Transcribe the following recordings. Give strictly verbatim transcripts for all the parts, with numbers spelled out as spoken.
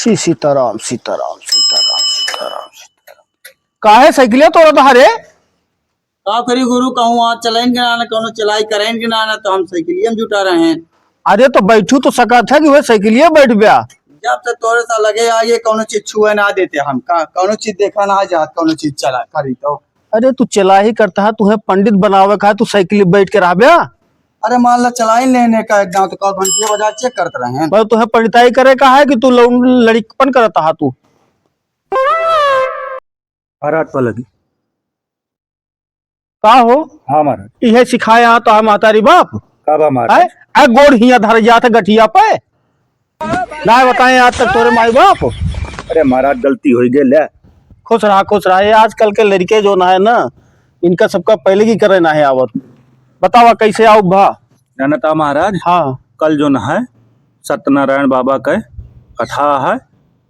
श्री सीताराम, सीताराम, सीताराम, सीताराम, सीताराम। काहे साइकिलिया तोड़त हा रे? का करी गुरु, कहूँ आज चलाइन के ना, ना कौनो चलाई कराइन के ना, ना तो हम साइकिलिया में जुटा रहे हैं। अरे तो बैठू तो सकत है कि वह साइकिलिया बैठ गया। जब से तोरे सा लगे आ, ये कौनो चीज छुए ना देते हमका, कौनो चीज देखा ना जात, कौनो चीज चला करी तो। अरे तू चलाही करता है, तुहे पंडित बनावे का है, तू साइकिल बैठ के रहबे? अरे मान ला चलाइन लेने का एक दांव तो कल घंटिया बाजार चेक करत रहे हैं। बस तुहे पंडिताई करे का है कि तू लौं-, लड़िकपन करता है तू? महाराज पलगी। का हो? हाँ महाराज। इहे सिखाए हाँ तो है महतारी बाप? का बा महाराज? हैं? आ गोड़ हिया धर जात है गठिया पे। ना बताएं आज तक तोरे माई बाप। अरे महाराज गलती होइ गई ले। खुश रहा, खुश रहा। ये आजकल के लड़के जो ना है ना, इनका सबका पहले की करे ना है आवत। बतावा कैसे आउब भा? जानता महाराज? हाँ। कल जो ना है सत्यनारायण बाबा के कथा है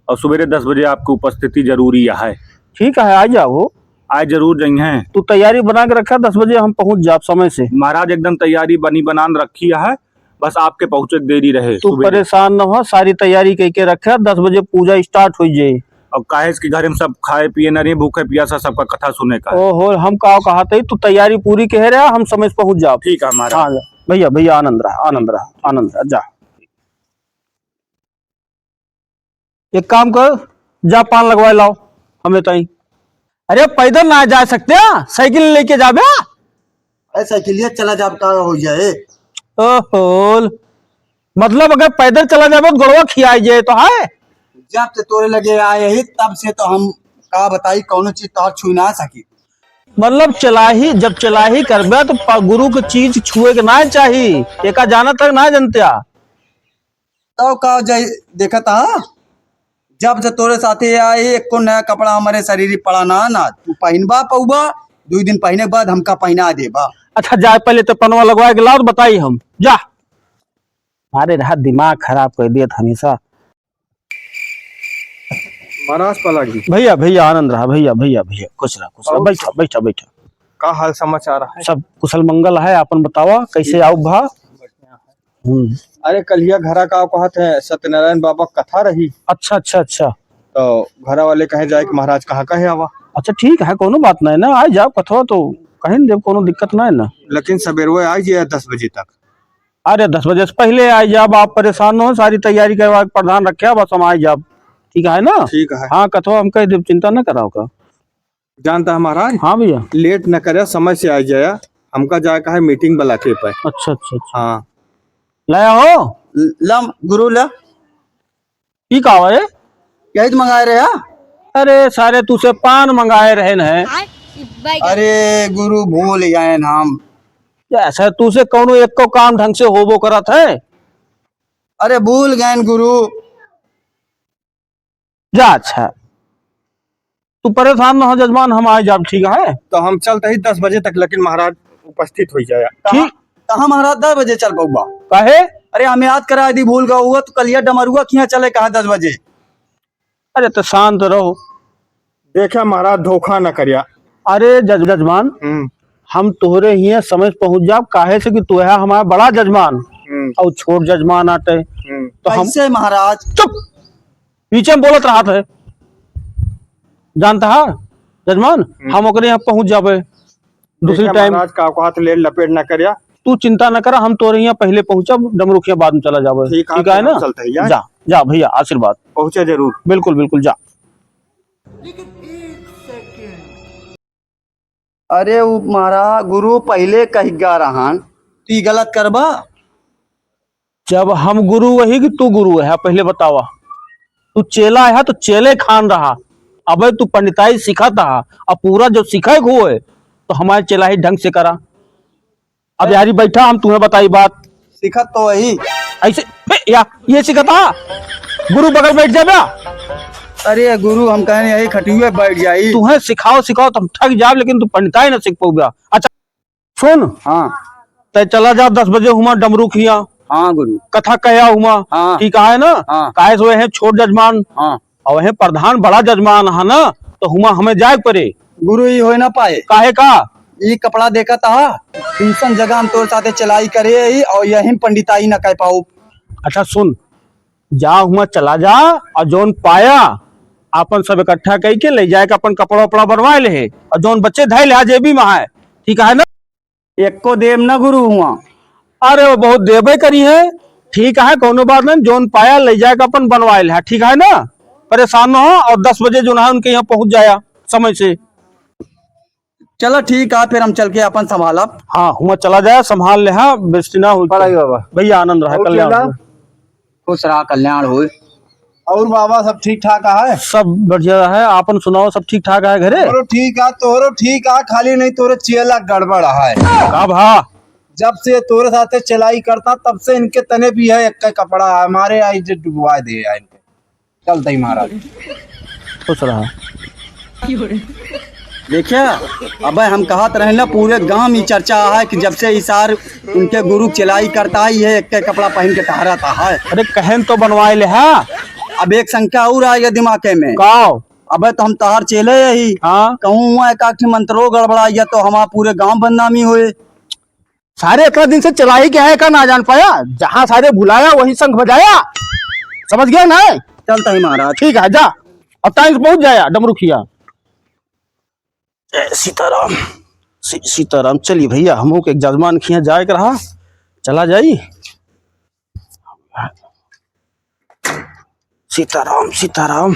और सुबेरे दस बजे आपकी उपस्थिति जरूरी है। ठीक है, आ जाओ। आज जरूर जइहें। तू तैयारी बना के रखा, दस बजे हम पहुँच जाब समय से। महाराज एकदम तैयारी बनी बनान रखी है, बस आपके पहुँचे के देरी रहे। तू सुबेरे। परेशान न हो, सारी तैयारी कइके रखा, दस बजे पूजा start होइ जाए। और काहे से कि घर में सब खाए पिए न रहे, भूखे पियासा सबका कथा सुने का है। ओहो, हम का कहत हई, तू तैयारी पूरी कहे रहा, हम समय से पहुँच जाब। ठीक है महाराज। हाँ, भैया, भैया, आनंद रहा, आनंद रहा, आनंद रहा, जा। एक काम कर, जा पान लगवाए लाओ हमें ताई। अरे पैदल ना जा सकते, साइकिल लेके जाबे? अरे साइकिलिया चला जाब का हो जाए? ओहो, मतलब अगर पैदल चला जाबे तो गोड़वा खियाई जाए तो है। जब से तोरे लगे आए ही तब से तो हम का बताई कौनो चीज तोहर छुई ना सकी। मतलब चलाही, जब चलाही करबे तो प-, गुरु के चीज छुए के ना चाही, एका जानत है ना जनत्या। तब का जाई, देखत हा, जब से तोरे साथे आए, एको नया कपड़ा हमरे शरीर पड़ा ना, ना तू पहिनबा पउबा, दुइ दिन पहिने के बाद हमका पहिना देबा। अच्छा, जाए पहले तो पनवा लगवाए के लाओ, बताई हम, जा। अरे रहा, दिमाग खराब कर दियत हमेशा। महाराज पलगी। भैया, भैया, आनंद रहा, भैया, भैया, भैया, खुश रहा, खुश रहा, और बैठा, बैठा, बैठा। का हाल समाचार है? सब कुशल मंगल है, आपन बतावा, कैसे आउब भा? बढ़िया है। हम्म। अरे, कलिया घरा का कहत है, सत्यनारायण बाबा कथा रही। अच्छा, अच्छा, अच्छा। तो घरा वाले कहे जाए कि महाराज कहाँ कहे आवा। अच्छा, ठीक है, कोनो बात नहीं ना, आ जाओ, कथवा तो कहीं देव, कोनो दिक्कत नहीं ना। लेकिन सबेरवे आ जाए दस बजे तक। अरे, दस बजे से पहले आ जाब, आप परेशान न हो, सारी तैयारी करवा के प्रधान रखे, बस हम आ जाब, ठीक है ना? ठीक है। हाँ, कथवा हम कह देब, चिंता न कराओ का। जानता है महाराज? हाँ भैया। लेट न करे, समय से आ जाया, हमका जाए का है मीटिंग बुला के पे। अच्छा, अच्छा, अच्छा। हाँ। लाया हो? ल-, लम, गुरु ला। ई का हवा रे? यही तो मंगाए रहे, हाँ? अरे सारे, तू से पान मंगाए रहे न है। अरे गुरु, भूल गए न हम। जैसे तू से कौनो एक को काम ढंग से होबो करत है? अरे भूल गए न गुरु। जा, अच्छा, तू परेशान न हो जजमान, हम आए जाब, ठीक है? तो हम चलते ही दस बजे तक, लेकिन महाराज उपस्थित हो जाए। ठीक। कहाँ महाराज दस बजे चल पउबा? काहे? अरे, हम याद करा दी, भूल गवा हुआ, तो कलिया डमरुआ किहाँ चले कहा दस बजे? अरे, तो शांत रहो। देखा महाराज, धोखा न करिया। अरे जज-, जजमान, हम्म। हम तोहरे हियाँ समय से पहुँच जाब, काहे से कि तू है हमारा बड़ा जजमान, हम्म। और छोट जजमान आटे। हम्म। तो हम कैसे महाराज? चुप, पीछे में बोलत रहत है, जानता है जजमान, हम्म। हम ओकरे यहाँ पहुँच जाबे दूसरी देखा टाइम। महाराज का औकात ले लपेट ना करिया। तू चिंता ना करा, हम तोरे यहाँ पहले पहुँचब, डमरुखिया बाद में चला जाबे। ठीक है, ठीक है तो ना? हम चलते हैं, जा। जा, जा भैया, आशीर्वाद। पहुँचे जरूर। बिल्कुल, बिल्कुल, जा। अरे उ मारा गुरु पहिले कहि गा रहन, तू ई गलत करबा? जब हम गुरु वही कि तू गुरु है, पहिले बतावा। तू चेला है तो चेले खान रहा, अबे तू पंडिताई सिखत हा, अब पूरा जब सिखे को होए तो हमारे चेला ही ढंग से करा। अब यारी बैठा, हम तुम्हें बताई बात। सिखत तो वही। ऐसे, बे, या, ये सिखत हा? गुरु बगल बैठ जाबे। अरे गुरु, हम कहने यही खटियुए बैठ जाई। तुम्हें सिखाओ, सिखाओ, तुम थक जाओ, लेकिन तुम पंडिताई ना सीख पाओगे। अच्छा, सुन। हाँ। तै चला जा दस बजे हुमा डमरू खिया। हाँ गुरु। कथा कह्या हुमा। हाँ। ठीक है ना? हाँ। काहे से वह छोट जजमान। हाँ। और वह प्रधान बड़ा जजमान है ना, तो हुमा हमें जाए के पड़े। गुरु, ई होए ना पाए। काहे का? ई कपड़ा देखत हा, दूसर जगह हम तोर साथे चलाई करे ही और यही पंडिताई ना कह पाओ। अच्छा सुन, जा हुआं चला जा, और जौन पाया आपन सब इकट्ठा कइके ले जाए के आपन कपड़ा उपड़ा बनवाए ले, और जौन बचे धइ ले जेबी में है, ठीक है ना? एको देब ना गुरु हुआं। अरे वो बहुत देबे करी है, ठीक है, कौनो बात नहीं, जौन पाया ले जाए के आपन बनवाए ले, ठीक है ना? परेशान न हो, और दस बजे जौन है उनके यहाँ पहुँच जाया समय से। चला ठीक है, फिर हम चल के आपन संभालब। हाँ, हुआं चला जाए, संभाल ले, हाँ, बेइज्जती ना हो। पढ़ाई बाबा। भैया आनंद रहा, और कल्याण चला। हो। खुश रहा, कल्याण होए। और बाबा सब ठीक ठाक है? सब बढ़िया है, आपन सुनाओ, सब ठीक ठाक है घरे? तोरो ठीक है, तोरो ठीक है, खाली नहीं तोरे चेला गड़बड़ है। का भा? जब से तोरे साथे चलाई करता तब से इनके तने भी है एक कपड़ा है, मारे आई जे डुबवा दे है इनके। चलते ही महाराज। खुश रहा। देखिया, अबे हम कहत रहे ना, पूरे गांव में चर्चा है कि जब से ई सार उनके गुरु चेलाई करता है, ये एक कपड़ा पहन के टहरता है। अरे कहन तो बनवाए ले, हाँ। अब एक शंका और आ गया दिमाग में। का? अबे तो हम तहार चेले यही। हाँ। कहूँ हुआं एक आध मंत्रो गड़बड़ा गया तो हमार पूरे गांव बदनामी होए। सारे इतना दिन से चलाई क्या है का ना जान पाया, जहाँ सारे भुलाया वही शंख बजाया, समझ गया ना? चलता ही महाराज। ठीक है, जा, अब टाइम से पहुँच जाया डमरुखिया। जय सीताराम, सी-, सीताराम। चली भैया, हमहू के एक जजमान खिया जाए के रहा, चला जाई। सीताराम, सीताराम।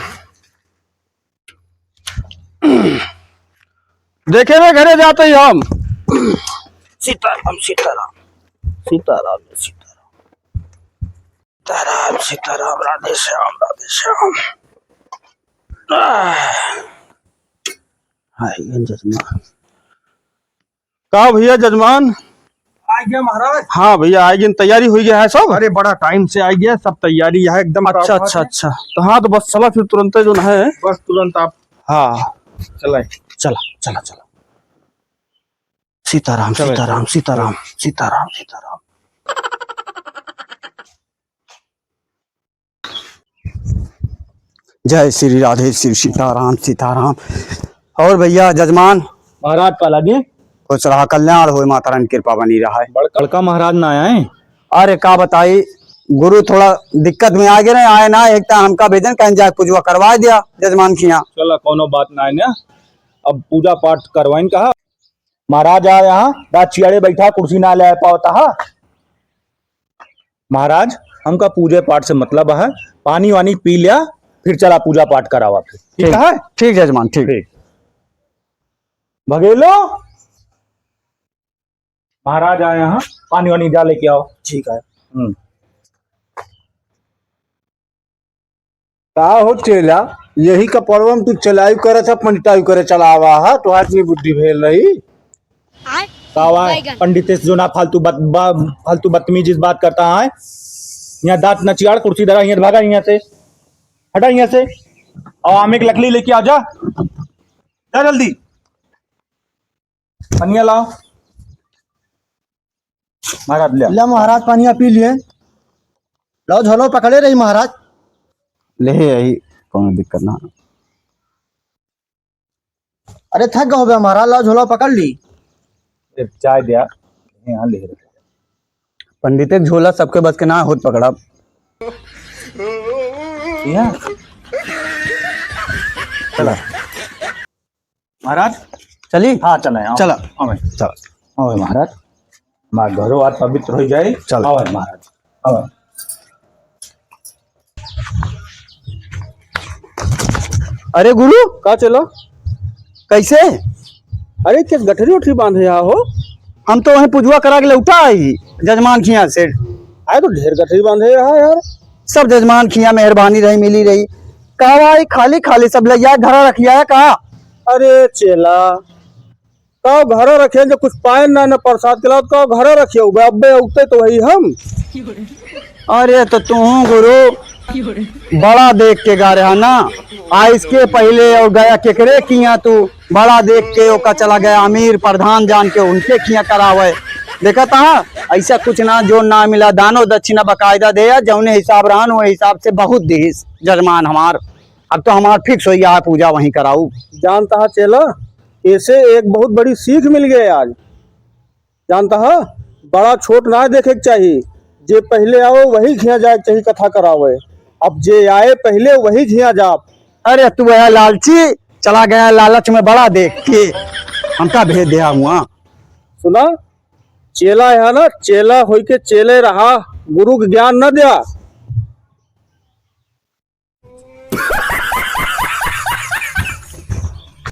देखे में घरे जाते ही हम। सीताराम, सीताराम, सीताराम, सीताराम, सीताराम, सीताराम, राधे श्याम, राधे श्याम। आह। हाय, जजमान। का भैया जजमान? आ गया महाराज। हाँ भैया, आ गया, तैयारी हो गया है सब? अरे बड़ा टाइम से आ गया, सब तैयारी है एकदम। अच्छा, अच्छा, अच्छा। तो हाँ, तो बस चला फिर तुरंत जो है। बस तुरंत आप। हाँ। चलाए। चला, चला, चला। सीताराम, चला, सीताराम, चला। सीताराम, सीताराम, सीताराम। जय श्री राधे, श्री सीताराम, सीताराम। और भैया जजमान? महाराज पाला जी। खुश रहा, कल्याण होए, माता रानी कृपा बनी रहा है। बड़का महाराज ना आए? अरे का बताई गुरु, थोड़ा दिक्कत में आ गए रहे, आए ना, एक तो हमका भेजन कहन जाए पूजवा करवा दिया जजमान खिया। चला कौनो बात ना है ना, अब पूजा पाठ करवाइन कहा। महाराज आ यहाँ, रात चियाड़े बैठा, कुर्सी ना ले पावता हा। महाराज, हमका पूजे पाठ से मतलब है, पानी वानी पी लिया, फिर चला पूजा पाठ करावा फिर। ठीक ठीक, है? ठीक जजमान, ठीक। ठीक। भगेलो, महाराज आए हैं, पानी वानी जा लेके आओ। ठीक है। हम्म। का हो चेला, यही कपड़वा में तू चलाई करे था, पंडिताई करे चलावा हा, तोहार इतनी बुद्धि भेल रही। आय, का हुआ है? बैगन। पंडितेश जो ना फालतू बत-, बा-, फालतू बदतमीजी से बात करता है। यहाँ दांत न चियाड़, कुर्सी धरा, यहाँ भागा यहाँ से, हटा यहाँ से। और आमे की लकड़ी लेके आ जा, जा जल्दी। पनिया लाओ। महाराज, ले। ले महाराज, पनिया पी लिए। लाओ, झोलो पकड़े रही महाराज। ले, यही कौनो दिक्कत ना। अरे, थक गए होबे महाराज, लाओ, झोलो पकड़ ली। ए, चाय दिया। यहाँ ले। पंडित, एक झोला सबके बस के ना होत पकड़ब। यहाँ। चला। महाराज, चली? हाँ, चले, आओ। चला। आओ भाई। चला। आओ भाई महाराज, हमार घरो आज पवित्र हो जाए। चल। आओ भाई महाराज, आओ भाई। अरे गुरु, का चला? कैसे? अरे, के गठरी उठरी बांधे यहाँ हो? हम तो वहीं पुजवा करा के लौटा आई, जजमान खिया से। अरे, तो ढेर गठरी बांधे यहाँ यार। सब जजमान खिया मेहरबानी रही, मिली रही। कहवा आई खाली खाली सब ले जाए, घरा रखिया है कहा? अरे चेला, का घरा रखे जो कुछ पाए ना, ना प्रसाद के लाओ, का घरा रखे हो? अब्बे उगते तो वही हम। अरे तो तू गुरु बड़ा देख के गा रहा ना, आ इसके पहले और गया केकरे किया तू बड़ा देख के ओका चला गया अमीर प्रधान जान के उनके किया करावे। देखा था ऐसा कुछ ना, जो ना मिला दानो दक्षिणा बकायदा दे, या जौने हिसाब रहन वो हिसाब से बहुत दिहिस जजमान हमार। अब तो हमार फिक्स हो गया है, पूजा वहीं कराऊ। जानता है चेला, ऐसे एक बहुत बड़ी सीख मिल गई आज। जानता है, बड़ा छोट ना देखे के चाहिए, जे पहले आओ वही खिया जाए के चाहिए कथा करावे। अब जे आए पहिले वही झिया जाब। अरे तू है लालची, चला गया लालच में बड़ा देख के, हमका भेज दिया हुआ। सुना, चेला है ना, चेला होई के चेले रहा, गुरु के ज्ञान न दिया।